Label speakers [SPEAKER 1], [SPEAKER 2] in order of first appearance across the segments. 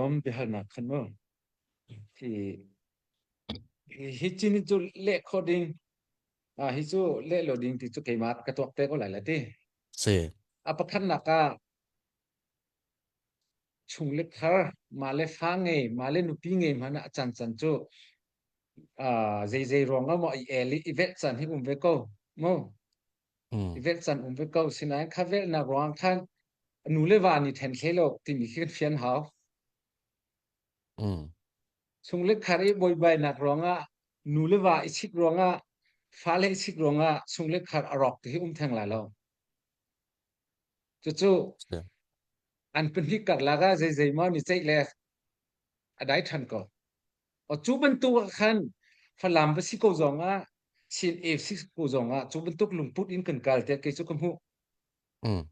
[SPEAKER 1] lawm biahalnak khan mu. Hi hi chin cu leh kho ding ah hi cu leh lo ding ti cu keimah ka tuak te ko lai la ti.
[SPEAKER 2] Si.
[SPEAKER 1] A pakhatnak ah chung le khar mah le fa ngei mah le nupi ngei hmanh ah a can can cu ah zeizei ruang ah maw i el i i velh can hi um ve ko mu.
[SPEAKER 2] Mm.
[SPEAKER 1] I velh can um ve ko sinain kha velhnak ruang khan nu le va nih then hlei lo timi khi kan fian hau.
[SPEAKER 2] Mm.
[SPEAKER 1] Chung le khar i buaibainak ruangah nu le va i chik ruangah fale i chik ruangah chung le khar a rawk ti hi um theng lai lo. Cucu
[SPEAKER 2] Si.
[SPEAKER 1] an pahnih karlak ah zeizei maw ni ceih le a dai ṭhan ko. O cu bantuk ah khan Falam va si ko zong ah Chin AFC ko zong ah cu bantuk lungput in kan kal tiah kei cu ka hmuh.
[SPEAKER 2] Mm.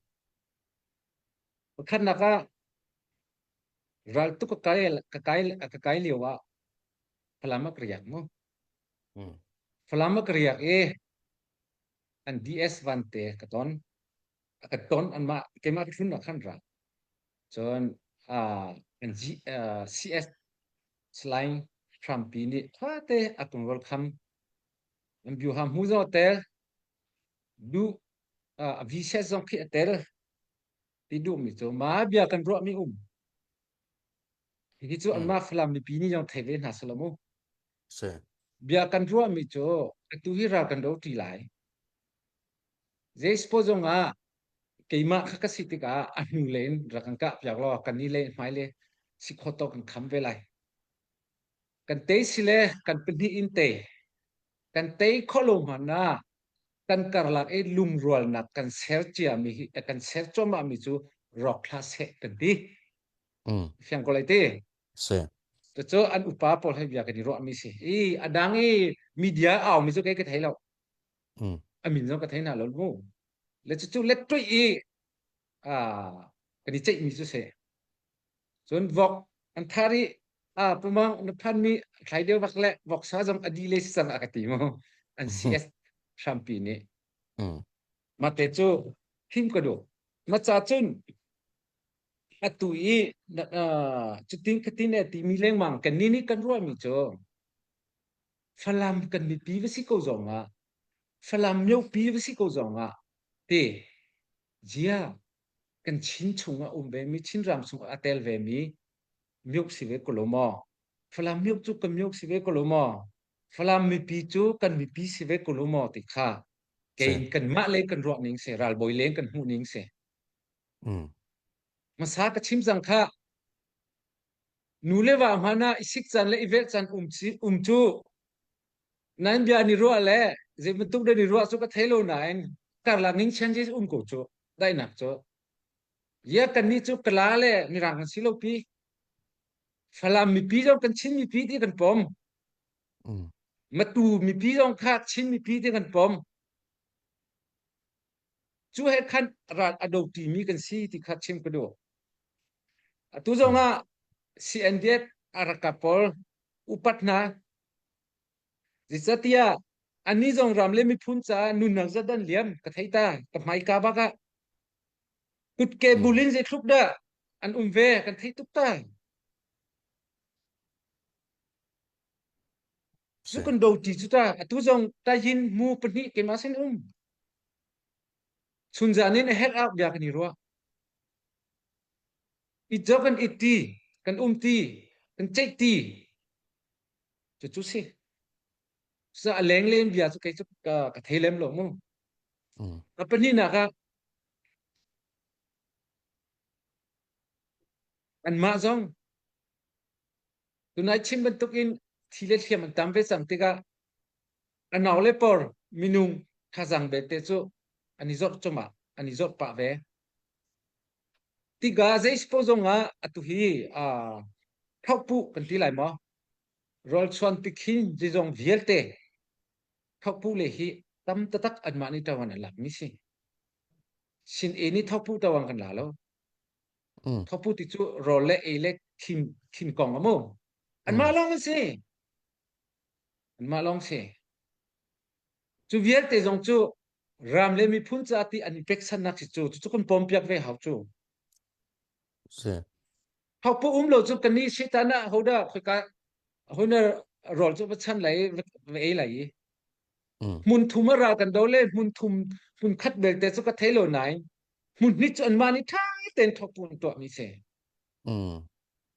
[SPEAKER 1] Pakhatnak ah Raltuk ka kai ka kai ka kai lio ah Falam ah ka riak mu.
[SPEAKER 2] Mm.
[SPEAKER 1] Falam ah ka riak i an DS vante ka ton. Ka ton anmah keimah ka tlun ah khan ra. Cun uh, an G, uh, CS Salai Hrampi nih tha te a kan welcome. An biuha hmu zong a tel. Du uh, VCS zong khi a tel. Ti duhmi cu mah bia kan ruahmi um. Hihi cu
[SPEAKER 2] Mm.
[SPEAKER 1] anmah Falam mipi nih zong thei ve hna selaw mu.
[SPEAKER 2] Si.
[SPEAKER 1] Bia kan ruahmi cu atu hi ral kan ro ṭi lai. Zei zong ah keimah kha ka si tikah a hnu le in rak kan kah piak law kan ni le hmai le si khawh tawk kan kham ve lai. Kan tei si le kan pahnih in tei. Kan tei khawh lo hmanh ah kan karlak i lungrualnak kan ser ciami hi kan ser cuahmahmi cu rawk hlah seh kan ti.
[SPEAKER 2] Mm.
[SPEAKER 1] Fiang ko lai ti.
[SPEAKER 2] Si.
[SPEAKER 1] Cucu an upa pawl he bia kan i ruahmi si. I a dang i media au mi cu kei ka thei lo.
[SPEAKER 2] Mm.
[SPEAKER 1] A min zong ka thei hna lo mu. Le cucu let tuih i ah kan i ceihmi cu si. Cun vok an thar i ah pumang na phanmi thlai deuh bak le voksa zong a di le si cang a ka ti mu. An CS hrampi nih.
[SPEAKER 2] Mm.
[SPEAKER 1] Mate cu him ka duh. Ma ca cun atu i uh, cutin khatin e timi lengmang kan ni nih kan ruahmi cu Falam kan mipi va si ko zong ah Falam miopi va si ko zong ah ti zia kan Chin chung ah um ve mi Chin ram chung ah a tel ve mi miuk si ve ko lo maw Falam miuk cu kan miuk si ve ko lo maw Falam mipi cu kan mipi si ve ko lo maw ti kha
[SPEAKER 2] Si.
[SPEAKER 1] kei kanmah le kan ruah ning si ralbawi leng kan hmuh ning si
[SPEAKER 2] Mm.
[SPEAKER 1] hmasa ka chim cang kha nu le va hmanh ah i sik caan le i velh caan um ci um cu nan bia ni ruah le zei bantuk dah ni ruah cu ka thei lo nain karlak ning chen je um ko cu daihnak cu ya kan nih cu kala le mirang kan si lo pi Falam mipi zong kan Chin mipi ti kan pom
[SPEAKER 2] Mm.
[SPEAKER 1] Matu mipi zong kha Chin mipi ti kan pom cu he khan ral a do mi kan si ti kha chim ka duh atu zong ah CNDF a rakap pawl upat hna zeicatiah annih zong ram le miphun caah nunnak zat an liam ka thei ta ka hmaika bak ah kutke bulin zeitluk dah an um ve kan thei tuk ta Cu kan do ti cu ta atu zong tayin mu pahnih keimah sin um chunzan in a herh ah bia kan i ruah i jo kan it ti kan um ti kan ceih ti cu cu si sa a leng len bia cu kei cu ka ka thei lem lo mu a pahnihnak ah anmah zong Tunai chim bantukin thi le hliam an tam ve cang tikah a nau le por minung thazaang belte cu an i zorh cumah an i zorh pah ve. Tikah zei si paoh zong ah atu hi uh, thlauhpuh kan ti lai maw? Rawlchuan tikhin zeizong vialte thlauhpuh le hi tam taktak anmah nih ṭawan an lakmi si. Sin e nih thlauhpuh ṭawan kan la lo.
[SPEAKER 2] Mm.
[SPEAKER 1] Thopu ti cu rawl le ei le thin thin kong a mu. Anmah
[SPEAKER 2] Mm.
[SPEAKER 1] lawng an si. Anmah lawng si. Cu vialte zong cu ram le miphun ca ti an i peksannak si cu cucu kan pawmpiak ve hau cu.
[SPEAKER 2] Si.
[SPEAKER 1] Thawkpu um lo cu kan nih Satan ah hodah khoika hona rawl cu va chan lai va ei lai i hmun thum a ral kan do le hmun thum hmun khat belte cu ka thei lo nain hmun hnih cu anmah nih ṭha tein thawkpu an tuahmi si.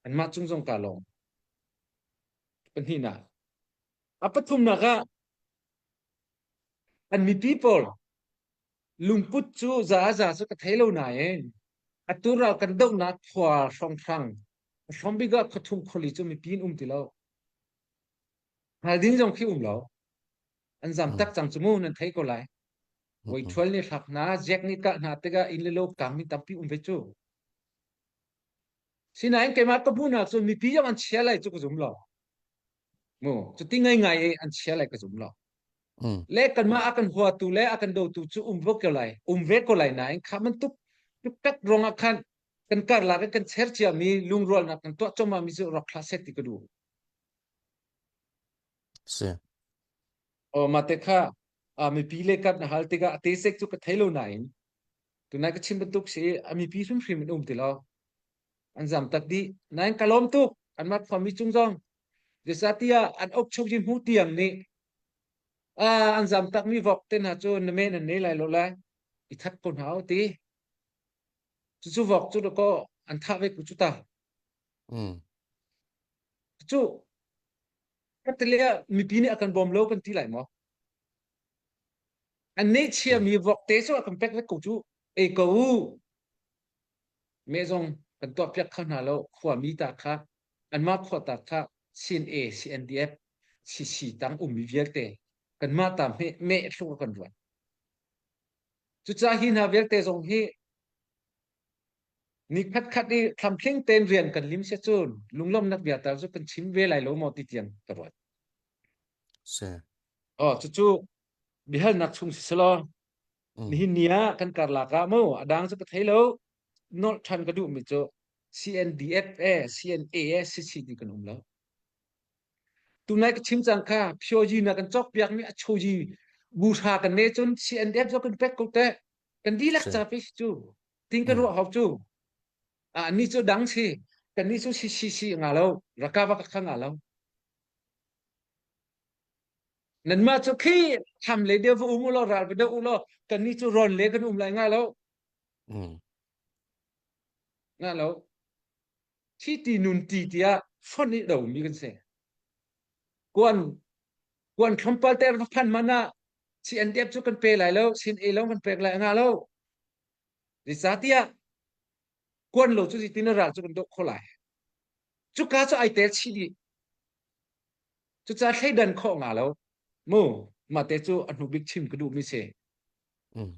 [SPEAKER 1] Anmah cung zong ka lawm. Pahnihnak. A pathumnak ah an mipi pawl lungput cu za a za cu ka thei lo nain atu ral kan dohnak khua hrawnghrang a hrawmbik ah khuathum khuali cu mipi in um ti lo. Hngal ding zong khi um lo. An zam tak cang cu mu nan thei ko lai. Voi ṭhual nih hlak hna, zek nih kah hna tikah inn le lo kang mi tampi um ve cu. Sinain keimah ka hmuhnak cu mipi zong an chia lai cu ka zum lo. Mu, cuti ngaingai i an chia lai ka zum lo. Le kanmah a kan huatu le a kan dotu cu um ve ko lai, um ve ko lai nain kha bantuk tuktak ruangah khan kan karlak i kan cher ciami lungrualnak kan tuah cuahmah mi cu rak hlah seh ti ka duh.
[SPEAKER 2] Si.
[SPEAKER 1] Aw mah te kha mipi le kat na hal tikah a te sek cu ka thei lo nain tunai ka chim bantuk si a mipi hrimhrim in um ti lo. An zam tak dih. Nain ka lawm tuk. Anmah khuami cung zong. Zeicahtiah an ok chok hmu tiang nih an zam takmi vok te hna cu na men an nei lai lo lai. I that ko hna u ti. Cucu vok cu dakaw an thah ve ku cu ta. Cu katale ah mipi nih a kan bawm lo kan ti lai maw? An neih chiami vok te cu a kan pek vek ko cu. Ei ko u. Meh zong kan tuah piak kho hna lo. Khuami ta kha anmah khua ta kha CNA, CNDF, CC tang ummi vialte kanmah ta meh meh thluk a kan ruat. Cucaah hi hna vialte zong hi Ni khatkhat i thlamtling tein rian kan lim sia cun lunglawmhnak bia tal cu kan chim ve lai lo maw ti tiang ka ruat.
[SPEAKER 2] Si.
[SPEAKER 1] Oh, cucu biahalnak chung si selaw nihin ni ah kan karlak ah mu a dang cu ka thei lo nolh ṭhan ka duhmi cu CNDF e CNA e CC ti kan um lo. Tunai ka chim cang kha phyoji na kan cawk piakmi a choji bu hra kan ne cun CNDF cu kan pek ko teh. Kan dihlak
[SPEAKER 2] Si.
[SPEAKER 1] ca pe si cu. Ting kan ruah hau cu. Ah ni cu dang si. Kan ni cu si si si nga lo. Raka va ka nga lo. Nanmah cu khi tham le deu va um u law ral va do u law kan ni cu ron le kan um lai nga lo. Nga lo. Thi ti nun ti tiah fonh i do mi kan si. Kuan kuan tlawmpal ter va phan man ah CNDF cu kan pe lai lo, sin e lo kan pek lai nga lo. Zeicahtiah kuan lo cu zeitin ral cu kan doh kho lai. Cuka cu ai tel chih dih. Cucaah thleidan khawh nga lo. Mu, mah te cu a hnu bik chim ka duhmi si.
[SPEAKER 2] Mm.